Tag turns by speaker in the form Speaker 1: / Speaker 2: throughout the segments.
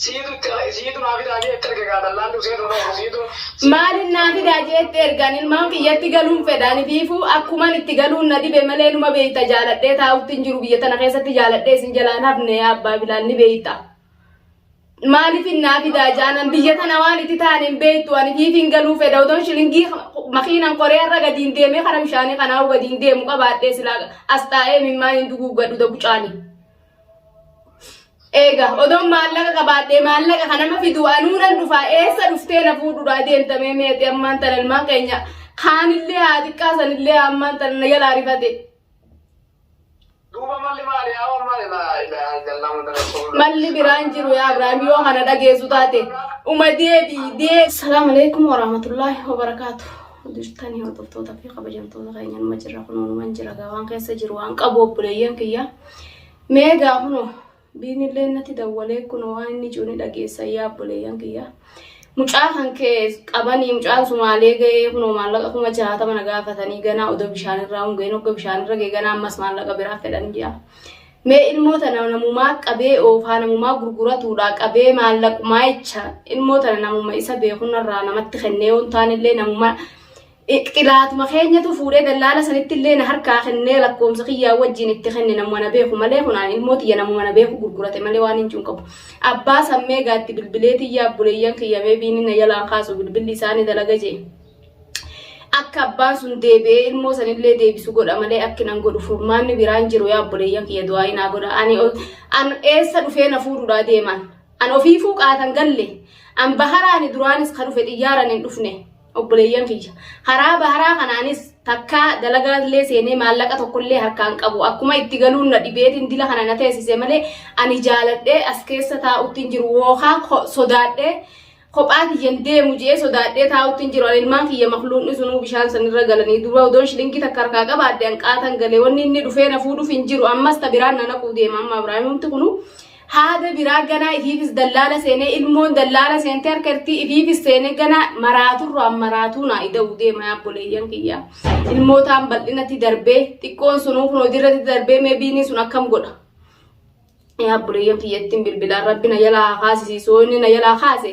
Speaker 1: Siitu itti siitu naa fidaa jee itti erge gaa dallaalli useetu na siitu siitu
Speaker 2: Maalin naa fidaa jeetti ergaan ilmaan kiyyatti galuun fedhaan ifiifuu akkuman itti galuun na dhibe malee numa beeyta jaaladhee taa'utti hin jiru biyya tana keessatti jaaladhee isin jalaan hafne yaa abbaa Bilaal ni beeyta. Maaliif hin naa fidaa jaanan biyya tana waan itti taane hin beektu ani ifiif hin galuu fedha otoon shilingii makiinan qoreerra gadiin deemee kara bishaanii kanaa gadiin deemu qabaadhee silaa as taa'ee mimmaan hin duguuggadhu dabucaani. Eega odoon maallaqa qabaadhee maallaqa kan nama fidu anuu nan dhufaa eessa dhuftee na fuudhuudhaa deemtamee meexee ammaan tana ilmaan keenya kaanillee haa xiqqaa sanillee haa ammaan tana na jalaa rifate.
Speaker 1: Duuba malli maali yaa waan maali laa ilaaha illallah muhammad rasulullah.
Speaker 2: Malli biraan jiru yaa Ibraahim yoo kana dhageessu taate uma deebii dee. Salaamu alaikum warahmatullaahi wabarakaatu. Jirtanii hordoftoota fi kabajamtoota keenya numa jirra kunoo numan jira gaa waan keessa jiru waan qabu obboleeyyan kiyya. Mee gaa kunoo biinillee natti dawwalee kunoo waan inni jiru ni dhageessan yaa obboleeyyan kiyya. Mucaa kan kee qabanii mucaan sumaalee ga'ee kunoo maallaqa 60,000 na gaafatanii ganaa odoo bishaanirraa hin ga'in hogga bishaanirra ga'e ganaa ammas maallaqa biraa fedhan ji'a. Mee ilmoo tana namumaa qabee oofaa namumaa gurguratuudha qabee maallaqumaa jecha ilmoo tana namuma isa beekunarraa namatti kennee yoo hin taanellee namuma Xilaatuma keenyatu fuudhee dallaala sanitti illee na harkaa kennee lakkoomsa kiyyaa wajjin itti kenne namuma na beeku malee kunaan ilmoo tiyya namuma na beeku gurgurate malee waan hin qabu. Abbaa sammee gaatti bilbilee tiyya obboleeyyan kiyya mee biini na jalaan kaasu bilbilli isaanii dalaga jee. Akka abbaan sun deebi'ee ilmoo sanillee deebisu godha malee akki nan godhu furmaanni biraan jiru yaa obboleeyyan kiyya du'aa naa godha. Ani an eessa dhufee na fuudhuudhaa deeman. An ofiifuu qaatan galle. An baharaani duraanis ka dhufe xiyyaaraan hin dhufne. Obboleeyyan kiyya. Karaa baharaa kanaanis takkaa dalagaa illee seenee maallaqa tokkollee harkaan qabu. Akkuma itti galuun na dhibeetiin dila kana na teessise malee ani jaaladhee as keessa taa'utti hin jiru. Yookaan sodaadhee kophaa kiyyan deemu je'ee sodaadhee taa'utti hin jiru. Ani ilmaan kiyya makluunni sunuu bishaan sanirra galanii dura odoon shilingii takka harkaa qabaadhe hanqaatan galee wanni inni dhufee na fuudhuuf hin jiru. Ammas ta biraan na naquu deema amma Ibraahimumti kunu. Haada biraa ganaa ifiifis dallaala seenee ilmoon dallaala seentee harka irtii ifiifis seenee ganaa maraaturraan maraatuu naa ida'u deema yaa obboleeyyan kiyya. Ilmootaan bal'inatti darbee xiqqoon sunuu kun hojiirratti darbee mee biinii sun akkam godha. Yaa obboleeyyan kiyya ittiin bilbilaan rabbi na jalaa haa kaasisiisu inni na jalaa kaase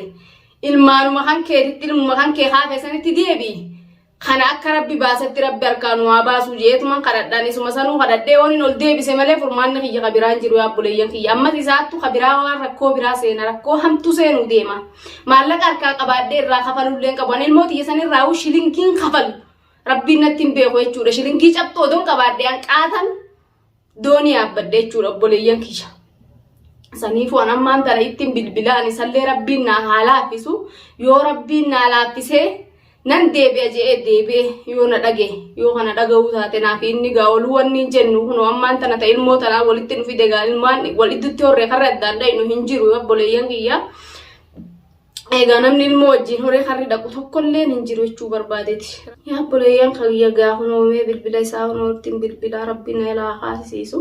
Speaker 2: ilmaanuma kan keetitti ilmuma kan kee kaafee sanitti deebi'i. Kana akka Rabbi baasetti Rabbi harkaa nu haa baasuu jeetuman kadhadhaan isuma sanuu kadhadhee waan ol deebise malee furmaanni kiyya ka biraan jiru yaa obboleeyyan kiyya. Ammas isaattu ka biraa waan rakkoo biraa seena rakkoo hamtuu seenuu deema. Maallaqa harkaa qabaadhee irraa kafalullee hin qabu. Ani ilmoo tiyya san irraa huu shilingiin kafalu. Rabbiin natti hin beeku jechuudha. Shilingii cabxuu odoon qabaadhee hanqaatan doonii yaabbadhe jechuudha obboleeyyan kiyya. Saniifuu an ammaan tana ittiin bilbila ani sallee rabbiin naa haa laaffisu yoo rabbiin naa laaffisee nan deebi'a je'ee deebi'e yoo na dhage yoo kana dhaga'uu taate naaf inni gaa oluu wanni hin jennu kunoo ammaan tana ta ilmoo tanaa walitti nu fide gaa ilmaan wal iddutti horree karra addaan dhaynu hin jiru obboleeyyan kiyya. Egaa namni ilmoo wajjin horee karri dhaqu tokkolleen hin jiru jechuu barbaadeeti. Yaa obboleeyyan kiyya gaa kunoo mee bilbila isaa kunoo ittiin bilbilaa rabbi na ilaa kaasisiisu.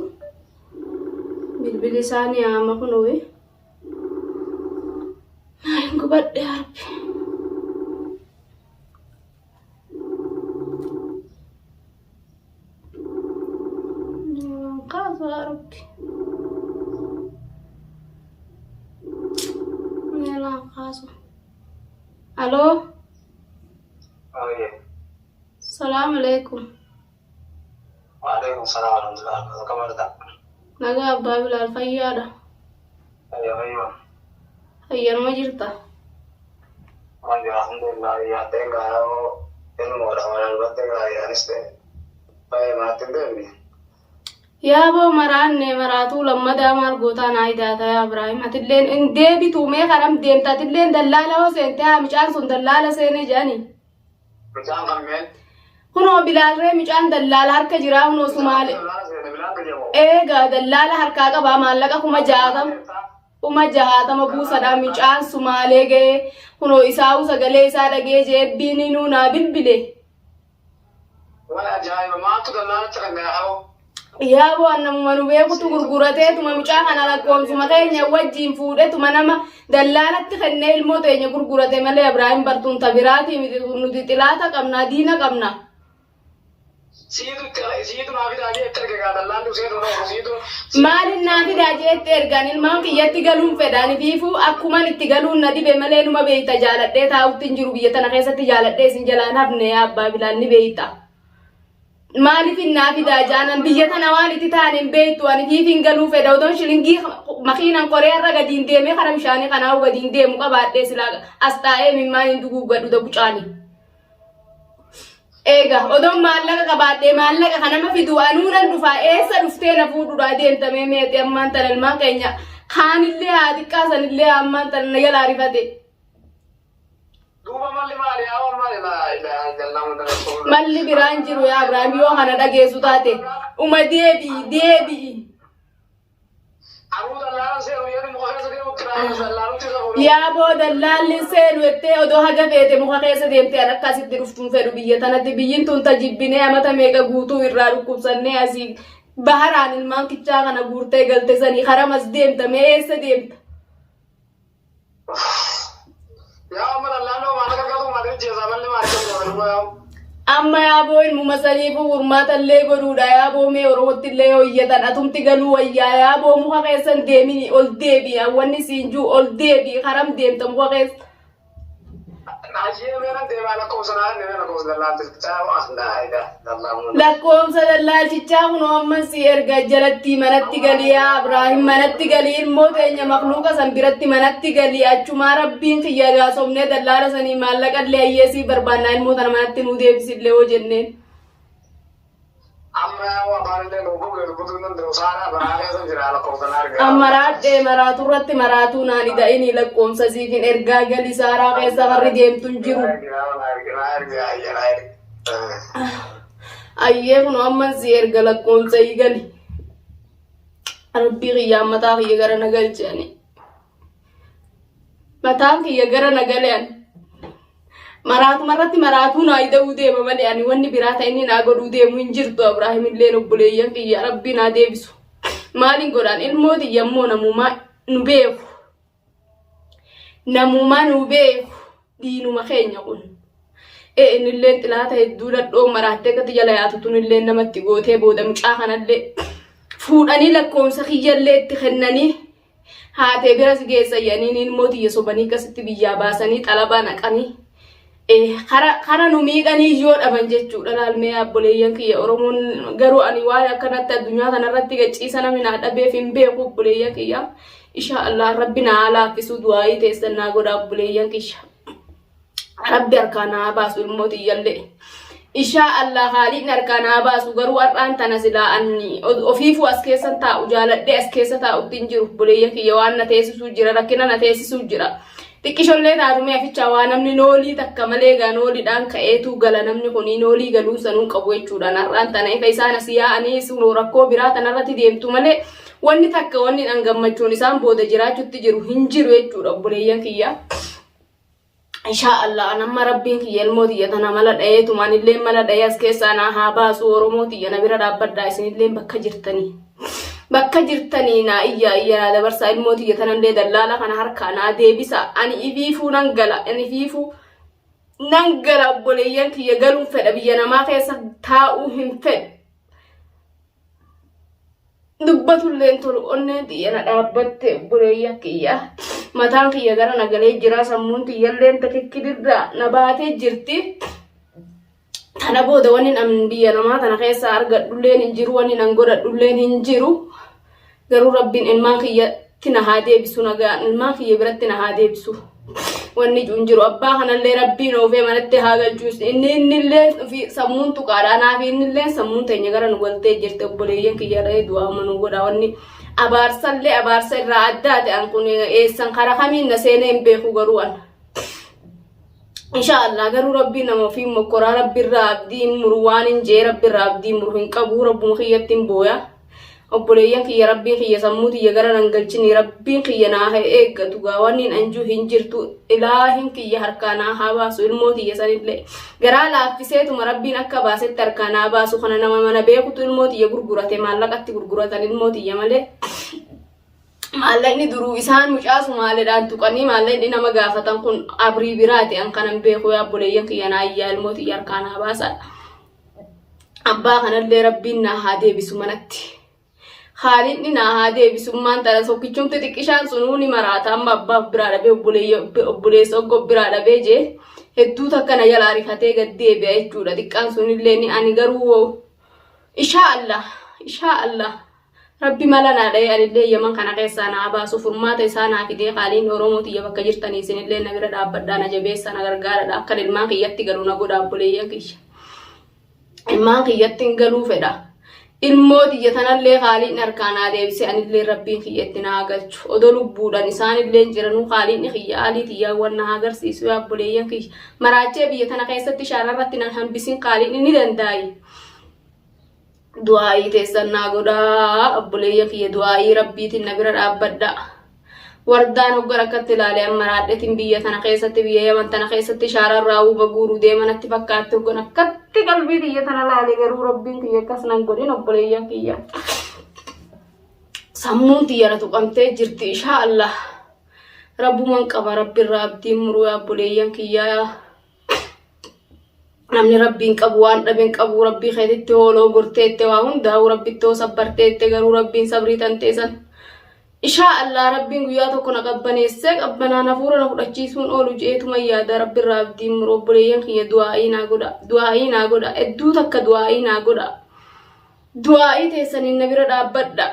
Speaker 2: Bilbilli isaa ni haama kunoo. Naa hin gubadhe yaa rabbi. Kaasu yaa rabbi. Meelaan kaasu. Aloo.
Speaker 1: Oye.
Speaker 2: Salaamu alaikum.
Speaker 1: Waalaikum salaam warahmatullahi wabarakatuh. Akkam jirta?
Speaker 2: Nagaa abbaa Bilaal fayyaadha.
Speaker 1: Fayyaa fayyoo.
Speaker 2: Fayyanuma jirta.
Speaker 1: Fayyaa alhamdulillah yaaddeen gaayoo ilmoodha waan albatte gaayaanis ta'e baay'ee manatti hin deemne.
Speaker 2: Yaaboo maraanne maraatuu lammadaa maal gootaa naa idaata yaa Ibraahim atilleen hin deebituu mee karam deemta atilleen dallaala hoo seente haa mucaan sun dallaala seenee jedhanii.
Speaker 1: Mucaan kan mee?
Speaker 2: Kunoo Bilaal ree mucaan dallaala harka jiraa kunoo sumaale.
Speaker 1: Dallaala seene Bilaal jedhamu.
Speaker 2: Eegaa dallaala harkaa qabaa maallaqa 60,000. 60,000 buusadha mucaan sumaalee ga'ee kunoo isaa'uu sagalee isaa dhagee jeebbiin inuu naa bilbile.
Speaker 1: Wal ajaa'iba maaltu dallaalacha kan gaa'oo?
Speaker 2: Yaaboo an namuma nu beekutu gurgurateetuma mucaa kana lakkoomsuma keenya wajjiin fuudhetuma nama dallaalatti kennee ilmoo teenya gurgurate malee Ibraahim bartuun ta biraatii miti nuti xilaata qabna diina qabna.
Speaker 1: Siitu itti siitu naa fidaa jee itti erge gaa dallaalli useen hunoo siitu.
Speaker 2: Maalin naa fidaa jeetti ergaan ilmaan kiyyatti galuun fedhaan fiifuu akkuman itti galuun na dhibe malee numa beeyta jaaladhee taa'utti hin jiru biyya tana keessatti jaaladhee isin jalaan hafne yaa abbaa bilaan ni beeyta. Maaliif hin naa fidaa jaanan biyya tana waan itti taane hin beektu ani fiifin galuu fedha otoon shilingii makiinan qoree har'a gadiin deemee kara bishaanii kanaa gadiin deemu qabaadhee silaa as taa'ee mimmaan hin duguuggadhu dabucaani. Eega odoon maallaqa qabaadhee maallaqa kanama fidu anuu nan dhufaa eessa dhuftee na fuudhuudhaa deemtamee meexee ammaan tana ilmaan keenya kaanillee haa xiqqaa sanillee ammaan tana na jalaa rifate.
Speaker 1: Duuba malli maali yaa waan maali laa ilaaha illallah muhammad rasuulullah.
Speaker 2: Malli biraan jiru yaa Abiraam yoo kana dhageessu taate uma deebi'i deebi'i.
Speaker 1: Anuu dallaalan seenu jedhu muka keessa deemutti raayyu dallaalutti isa fuudhu.
Speaker 2: Yaa boo dallaalli seenu jettee odoo haga feete muka keessa deemtee an akka asitti dhuftuun fedhu biyya tanatti biyyin tun tajibbinee amata meeqa guutuu irraa dhukkubsannee asii baharaan ilmaan kichaa kana guurtee galte sanii karamas deemta mee eessa deemta?
Speaker 1: Yaa amma dallaaloo maallaqa gatu maal jeesaa malli maal jedhu duuba yaa.
Speaker 2: Amma yaaboo ilmuma saniifuu furmaata illee godhuudha yaaboo mee oromootti illee yoo iyyatan atumti galuu wayyaa yaaboo muka keessan deemini ol deebi'i wanni siin juu ol deebi'i karam deemta muka keessa.
Speaker 1: Hayyee meeran deemaa lakkoofsa naa deemee lakkoofsa dallaaltichaa laa ilaaha illallah muhammad.
Speaker 2: Lakkoofsa dallaalchichaa kun amman si erga jalatti manatti galii yaa Abraahim manatti galii ilmoo teenya makluuqa san biratti manatti galii achumaa rabbiin kiyya gaasofnee dallaala sanii maallaqa illee hayyeesii barbaannaa ilmoo tana manatti nuu deebisillee hoo jenneen.
Speaker 1: Amma yaa afaan illee nuu gogee dubbatuu hin danda'u saaraa baraa keessa jira lakkoofsa naa argaa.
Speaker 2: Amma raadhee maraatuu irratti maraatuu naan ida'inii lakkoofsa siifin ergaa gali saaraa keessa warri deemtu hin jiru. Ayyee kun amman si erga lakkoofsa gali. Rabbii kiyyaa mataa kiyya gara na galche ani. Mataan kiyya gara na gale ani. Maraatuma irratti maraatuu naa ida'uu deema malee ani wanni biraa ta'e inni naa godhuu deemu hin jirtu Abrahaam illee obboleeyyan kiyya rabbii naa deebisu. Maaliin godhaan ilmoo tiyya immoo namumaa nu beeku. Namumaa nu beeku diinuma keenya kun. Ee innillee xilaata hedduu ladhoo maraattee akkatti jala yaatu tunillee namatti gootee booda mucaa kanallee fuudhanii lakkoomsa kiyyallee itti kennanii haatee bira si geessa yaniin ilmoo tiyya sobanii akkasitti biyyaa baasanii xalabaa naqanii kara nu miidhanii yoo dhaban jechuudha laalmee obboleeyyan kiyya Oromoon garuu ani waan akkanatti addunyaa kanarratti gachiisa namni naa dhabeef hin beeku obboleeyyan kiyya insha Allah rabbi naa laaffisu du'aayii teessan naa godha obboleeyyan kiyya. Rabbi harkaa naa baasu ilmoo tiyyallee. Ishaa Allah haaliin harkaa naa baasu garuu har'aan tana silaa anni ofiifuu as keessan taa'u jaaladhee as keessa taa'utti hin jiru obboleeyya kiyya waan na teessisuu jira rakkina na teessisuu jira. Xiqqishollee taatu mee afichaa waa namni noolii takka malee gaa nooliidhaan ka'eetu gala namni kun noolii galuu sanuu qabu jechuudhaan har'aan tana ifa isaan as yaa'anii sunoo rakkoo biraa tanarratti deemtu malee wanni takka wanni dhan gammachuun isaan booda jiraachutti jiru hin jiru jechuudha obboleeyyan kiyya. Inshaa Allah an amma rabbiin kiyya ilmoo tiyya tana mala dhayeetuma anillee mala dhayee as keessaa naa haa baasu Oromoo tiyya na bira dhaabbadhaa isinillee bakka jirtanii. Bakka jirtanii naa iyyaa iyya naa dabarsaa ilmoo tiyya tanallee dallaala kana harkaa naa deebisa ani ifiifuu nan gala ani ifiifuu nan gala obboleeyyan kiyya galuun fedha biyya namaa keessa taa'uu hin fedhu. Dubbatulleen tolu onneen tiyya na dhaabbatte obboleeyyan kiyya. Mataan kiyya gara na galee jira sammuun tiyyalleen takikkidirraa na baatee jirti. Tana booda wanni an biyya namaa tana keessaa argadhulleen hin jiru wanni an godhadhulleen hin jiru. Garuu rabbiin ilmaan kiyyatti na haa deebisu nagaan ilmaan kiyya biratti na haa deebisu. Wanni jiru hin jiru abbaa kanallee rabbiin oofee manatti haa galchu inni innillee ofii sammuun tuqaadha anaa fi innillee sammuun teenya gara nu galtee jirti obboleeyyan kiyya irra du'aa nu godha wanni abaarsallee abaarsa irraa addaate an kun eessan karaa kamiin na seenee hin beeku garuu an. Insha Allah garuu rabbiin nama ofii mokkoraa rabbiirraa abdii hin muru waan hin jee rabbiirraa abdii muru hin qabu rabbuma kiyyatti hin booya. Obboleeyyan kiyya rabbiin kiyya sammuu tiyya gara nan galchini rabbiin kiyya naa haa eeggatu gaa wanni anjuu hin jirtu ilaahin kiyya harkaa naa haa baasu ilmoo tiyya sanillee garaa laaffiseetuma rabbiin akka baasetti harkaa naa baasu kana nama mana beekutu ilmoo tiyya gurgurate maallaqatti gurguratan ilmoo tiyya malee. Maallaqni duruu isaan mucaa sumaaleedhaan tuqanii maallaqni nama gaafatan kun abrii biraati an kanan beeku yaa obboleeyyan kiyya naa iyyaa ilmoo tiyya harkaa naa baasaa. Abbaa kanallee rabbiin naa haa deebisu manatti. Haalinni naa haa deebisu ummaan tana sokkichumti xiqqishaan sunuu ni maraata amma abbaaf biraa dhabee obboleessa oggoo biraa dhabee jee hedduu takka na jalaa rifatee gad deebi'a jechuudha xiqqaan sunillee ni ani garuu ishaa Allah ishaa Allah Rabbi mala naa dha'ee anillee yaman kana keessaa naa baasu furmaata isaa naa fidee qaaliin Oromoo tiyya bakka jirtanii isinillee na bira dhaabbadhaa na jabeessaa na gargaaradha akkan ilmaan kiyyatti galu na godha obboleeyyan kiyya. Ilmaan kiyyatti hin galuu fedha. Ilmoo tiyya tanallee qaaliin harkaa naa deebisee anillee rabbiin kiyyatti naa galchu. Odoo lubbuudhaan isaanillee jiranuu qaaliin kiyya aalii tiyyaawwan na agarsiisu yaa obboleeyyan kiyya. Maraachee biyya tana keessatti shaararratti nan hambisin qaaliin ni dandaayi. Du'aa'ii teessan naa godhaa obboleeyyan kiyya du'aa'ii rabbiitiin na bira dhaabbadha. Wardaan hoggan akkatti ilaalee amma raadhetiin biyya tana keessatti biyya yaman tana keessatti shaaraan raawuu guuruu deema natti fakkaatti hoggan akkatti qalbii tiyya tana laale garuu rabbiin kiyya akkas nan godhin obboleeyyan kiyya. Sammuun tiyya na tuqamtee jirti ishaa Allah. Rabbuman qaba rabbirraa abdiin muruu yaa obboleeyyan kiyyaa. Namni rabbiin qabu waan dhabe hin qabu rabbii keetitti hooloo gorteette waa hundaa'u rabbitti hoo sabbarteette garuu rabbiin sabrii tantee san ishaa Allah rabbiin guyyaa tokko na qabbaneessee qabbanaan hafuura na fudhachiisuun oolu je'eetuma yaada rabbirraa abdiin muru obboleeyyan kiyya du'aa'ii naa godha du'aa'ii naa godha hedduu takka du'aa'ii naa godha du'aa'ii teessaniin na bira dhaabbadha.